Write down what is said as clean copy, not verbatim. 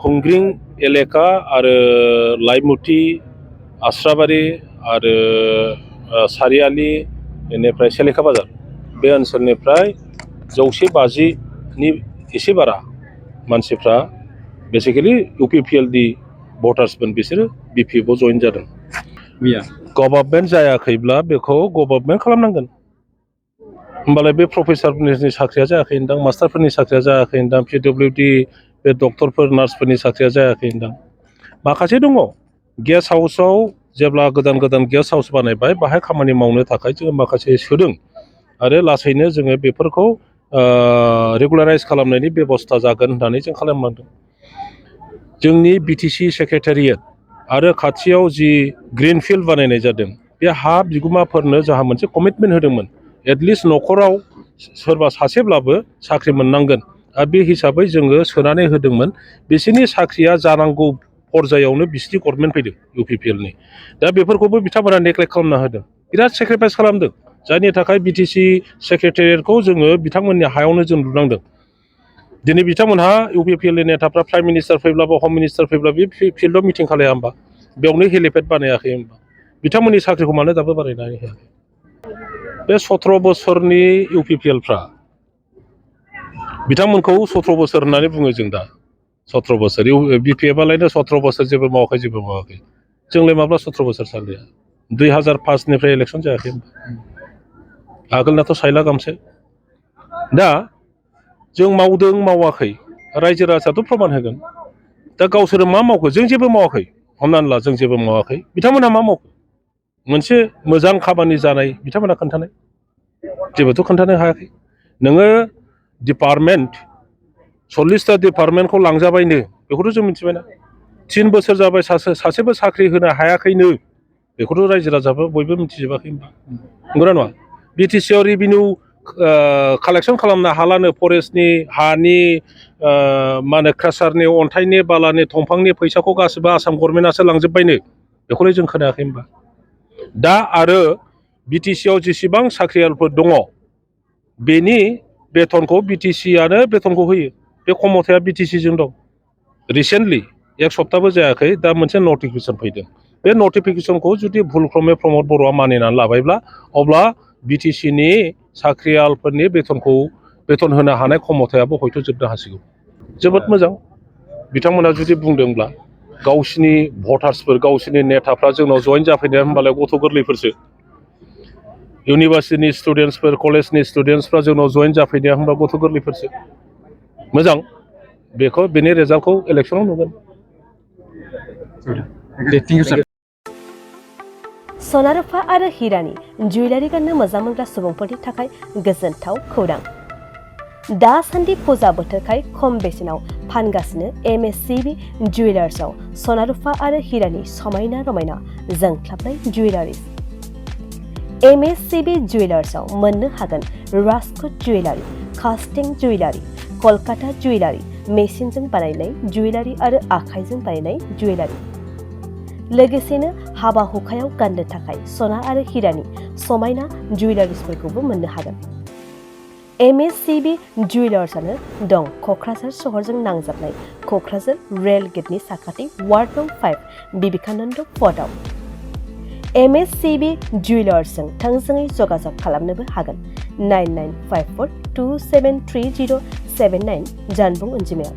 हुंग्रिं एलेका आरो लाइमुथि आस्राबारि आरो सारियालि बेनिफ्राय सेलेखा बाजार बे ओनसोलनिफ्राय 150नि एसे बारा मानसिफ्रा बेसिकेलि UPPLD भटार्समोन बिसोरो BPFआव जइन जादों। गभर्नमेन्ट जायाखैब्ला बेखौ गभर्नमेन्ट खालामनांगोन। होमबालाय बे प्रफेसारफोरनि साख्रिया जायाखै होनदां, मास्टारफोरनि साख्रिया जायाखै होनदां, PWD बे डक्टरफोर नार्सफोरनि साख्रिया जायाखै होनदां। माखासे दङ गेस्ट हाउसआव जेब्ला गोदान गोदान गेस्ट हाउस बानायबाय बाहाय खामानि मावनो थाखाय जोङो माखासे सोदों आरो लासैनो जोङो बेफोरखौ रेगुलाराइज खालामनायनि बेबस्था जागोन होननानै जों खालामलांदों। जोंनि BTC सेक्रेटारियेट आरो खाथियाव जि ग्रिनफिल्ड बानायनाय जादों बे हा बिगुमाफोरनो जोंहा मोनसे कमिटमेन्ट होदोंमोन एटलिस्ट न'खराव सोरबा सासेब्लाबो साख्रि मोननांगोन आरो बे हिसाबै जोङो सोनानै होदोंमोन। बिसोरनि साख्रिया जानांगौ पर्यायावनो बिसिनि गभर्नमेन्ट फैदों UPPLनि। दा बेफोरखौबो बिथांमोना नेग्लेक्ट खालामना होदों, बिराद सेक्रिफाइस खालामदों, जायनि थाखाय BTC सेक्रेटारियेटखौ जोङो बिथांमोननि हायावनो जों लुनांदों। दिनै बिथांमोनहा UPPLनि नेताफ्रा प्राइम मिनिस्टार फैब्लाबो हम मिनिस्टार फैब्ला बे फिल्डआव मिटिं खालाया होमबा, बेयावनो हेलिपेड बानायाखै होमबा, बिथांमोननि साख्रिखौ मानो दाबो बानायनानै होयाखै? बे 17 बोसोरनि UPPLफ्रा बिथांमोनखौ 17 बोसोर होननानै बुङो जों दा 17 बोसोर BPFआलायनो 17 बोसोर जेबो मावाखै। जोंलाय माब्ला 17 बोसोर सालिया? 2005निफ्राय इलेक्सन जायाखै होमबा, आगोलनाथ' सायला गामसे। दा जों मावदों मावाखै रायजो राजायाथ' प्रमान होगोन। दा गावसोरो मा मावखो? जों जेबो मावाखै। हमनानै ला जों जेबो मावाखै, बिथांमोनहा मा मावखो? मोनसे मोजां खामानि जानाय बिथांमोनहा खोन्थानाय, जेबोथ' खोन्थानो हायाखै। नोङो डिपार्टमेन्ट 40टा डिपार्टमेन्टखौ लांजाबायनो बेखौथ' जों मिथिबायना। 3 बोसोर जाबाय सासेबो साख्रि होनो हायाखैनो बेखौथ' रायजो राजाबो बयबो मिथिजोबाखै होनबा, नंगौना नङा? BTCआव रेभिनिउ कालेक्सन खालामनो हालानो फरेस्टनि हानि मा होनो क्रासारनि अन्थाइनि बालानि दंफांनि फैसाखौ गासिबो आसाम गभर्नमेन्टआसो लांजोब्बायनो बेखौलाय जों खोनायाखै होनबा। दा आरो BTCआव जेसेबां साख्रियालफोर दङ बेनि बेथनखौ BTCआनो बेथनखौ होयो। बे खमथाया BTCजों दं। रिसेन्टलि 1 सप्ताहबो जायाखै दा मोनसे नटिफिकेसन फैदों। बे नटिफिकेसनखौ जुदि भुलक्रमे प्रमद बर'आ मानिनानै लाबायब्ला अब्ला BTCनि साख्रियालफोरनि बेथन होनो हानाय खमथायाबो हयथ' जोबनो हासिगौ। जोबोद मोजां बिथांमोना जुदि बुंदोंब्ला गावसिनि भटार्सफोर गावसिनि नेताफ्रा जोंनाव जइन जाफैनाया होमबालाय गथ' गोरलैफोरसो। इउनिभार्सिटिनि स्टुडेन्टसफोर कलेजनि स्टुडेन्टसफ्रा जोंनाव जइन जाफैनाया होमबा गथ' गोरलैफोरसो। मोजां, बेनि रिजाल्टखौ इलेक्सनाव नुगोन। सना रुफा आरो हिरानि जुवेलारि गाननो मोजां मोनग्रा सुबुंफोरनि थाखाय गोजोनथाव खौरां। दासान्दि फुजा बोथोरखाय खम बेसेनाव फानगासिनो MSCB जुवेलार्सआव सना रुफा आरो हिरानि समायना रमायना जोंख्लाबनाय जुवेलारिज। MSCB जुवेलार्सआव मोननो हागोन राजकोट जुवेलारि, कास्टिं जुवेलारि, कलकाता जुवेलारि, मेसिनजों बानायनाय जुवेलारि आरो आखाइजों बानायनाय जुवेलारि। लोगोसेनो हाबा हुखायाव गाननो थाखाय सना आरो हिरानि समायना जुवेलारिसफोरखौबो मोननो हागोन। MSCB जुवेलार्सआनो दं क'क्राझार सहरजों नांजाबनाय क'क्राझार रेल गेटनि साखाथि वार्ड नं 5 बिबेकानन्द पथआव। MSCB जुवेलार्सजों थोंजोङै जगाजग खालामनोबो हागोन 9954273079 जानबुं अनजिमायाव।